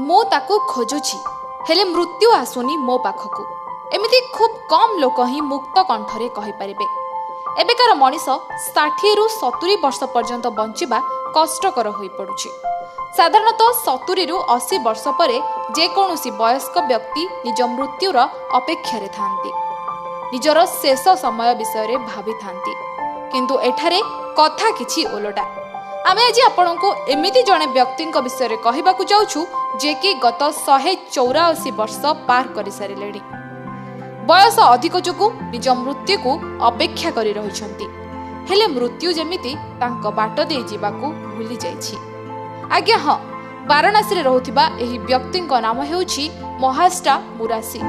ମୁଁ ତାକୁ ଖୋଜୁଛି, ହେଲେ ମୃତ୍ୟୁ ଆସୁନି ମୋ ପାଖକୁ। ଏମିତି ଖୁବ୍ କମ୍ ଲୋକ ହିଁ ମୁକ୍ତ କଣ୍ଠରେ କହିପାରିବେ। ଏବେକାର ମଣିଷ 60ରୁ 70 ବର୍ଷ ପର୍ଯ୍ୟନ୍ତ ବଞ୍ଚିବା କଷ୍ଟକର ହୋଇପଡ଼ୁଛି। ସାଧାରଣତଃ 70ରୁ 80 ବର୍ଷ ପରେ ଯେକୌଣସି ବୟସ୍କ ବ୍ୟକ୍ତି ନିଜ ମୃତ୍ୟୁର ଅପେକ୍ଷାରେ ଥାଆନ୍ତି, ନିଜର ଶେଷ ସମୟ ବିଷୟରେ ଭାବିଥାନ୍ତି। କିନ୍ତୁ ଏଠାରେ କଥା କିଛି ଓଲଟା। ଆମେ ଆଜି ଆପଣଙ୍କୁ ଏମିତି ଜଣେ ବ୍ୟକ୍ତିଙ୍କ ବିଷୟରେ କହିବାକୁ ଯାଉଛୁ, ଯିଏକି ଗତ 184 ବର୍ଷ ପାର କରିସାରିଲେଣି। ବୟସ ଅଧିକ ଯୋଗୁଁ ନିଜ ମୃତ୍ୟୁକୁ ଅପେକ୍ଷା କରି ରହିଛନ୍ତି, ହେଲେ ମୃତ୍ୟୁ ଯେମିତି ତାଙ୍କ ବାଟ ଦେଇ ଯିବାକୁ ଭୁଲି ଯାଇଛି। ଆଜ୍ଞା ହଁ, ବାରାଣାସୀରେ ରହୁଥିବା ଏହି ବ୍ୟକ୍ତିଙ୍କ ନାମ ହେଉଛି ମହାଷ୍ଟା ମୁରାସି।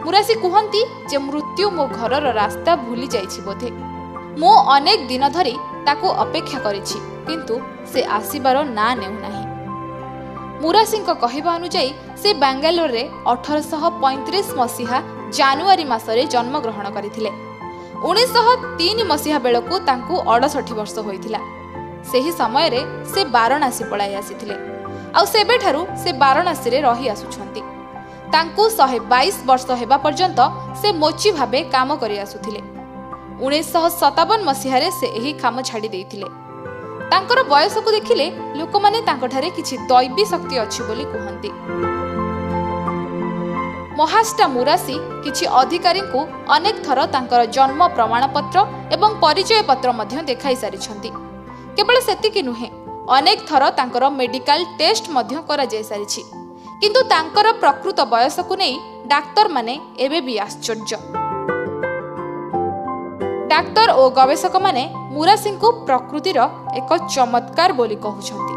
ମୁରାସି କୁହନ୍ତି ଯେ ମୃତ୍ୟୁ ମୋ ଘରର ରାସ୍ତା ଭୁଲି ଯାଇଛି ବୋଧେ। ମୁଁ ଅନେକ ଦିନ ଧରି ତାକୁ ଅପେକ୍ଷା କରିଛି, କିନ୍ତୁ ସେ ଆସିବାର ନାଁ ନେଉନାହିଁ। ମୁରାସିଙ୍କ କହିବା ଅନୁଯାୟୀ ସେ ବାଙ୍ଗାଲୋରରେ 1835 ମସିହା ଜାନୁଆରୀ ମାସରେ ଜନ୍ମଗ୍ରହଣ କରିଥିଲେ। 1903 ମସିହା ବେଳକୁ ତାଙ୍କୁ 68 ବର୍ଷ ହୋଇଥିଲା। ସେହି ସମୟରେ ସେ ବାରାଣାସୀ ପଳାଇ ଆସିଥିଲେ, ଆଉ ସେବେଠାରୁ ସେ ବାରାଣାସୀରେ ରହି ଆସୁଛନ୍ତି। ତାଙ୍କୁ 122 ବର୍ଷ ହେବା ପର୍ଯ୍ୟନ୍ତ ସେ ମୋଚି ଭାବେ କାମ କରି ଆସୁଥିଲେ। 1957 ମସିହାରେ ସେ ଏହି କାମ ଛାଡ଼ି ଦେଇଥିଲେ। ତାଙ୍କର ବୟସକୁ ଦେଖିଲେ ଲୋକମାନେ ତାଙ୍କଠାରେ କିଛି ଦୈବୀ ଶକ୍ତି ଅଛି ବୋଲି କୁହନ୍ତି। ମହାଷ୍ଟା ମୁରାସି କିଛି ଅଧିକାରୀଙ୍କୁ ଅନେକ ଥର ତାଙ୍କର ଜନ୍ମ ପ୍ରମାଣପତ୍ର ଏବଂ ପରିଚୟ ପତ୍ର ମଧ୍ୟ ଦେଖାଇ ସାରିଛନ୍ତି। କେବଳ ସେତିକି ନୁହେଁ, ଅନେକ ଥର ତାଙ୍କର ମେଡିକାଲ ଟେଷ୍ଟ ମଧ୍ୟ କରାଯାଇ ସାରିଛି। କିନ୍ତୁ ତାଙ୍କର ପ୍ରକୃତ ବୟସକୁ ନେଇ ଡାକ୍ତରମାନେ ଏବେ ବି ଆଶ୍ଚର୍ଯ୍ୟ। ଡାକ୍ତର ଓ ଗବେଷକମାନେ ମୁରାସିଙ୍କୁ ପ୍ରକୃତିର ଏକ ଚମତ୍କାର ବୋଲି କହୁଛନ୍ତି।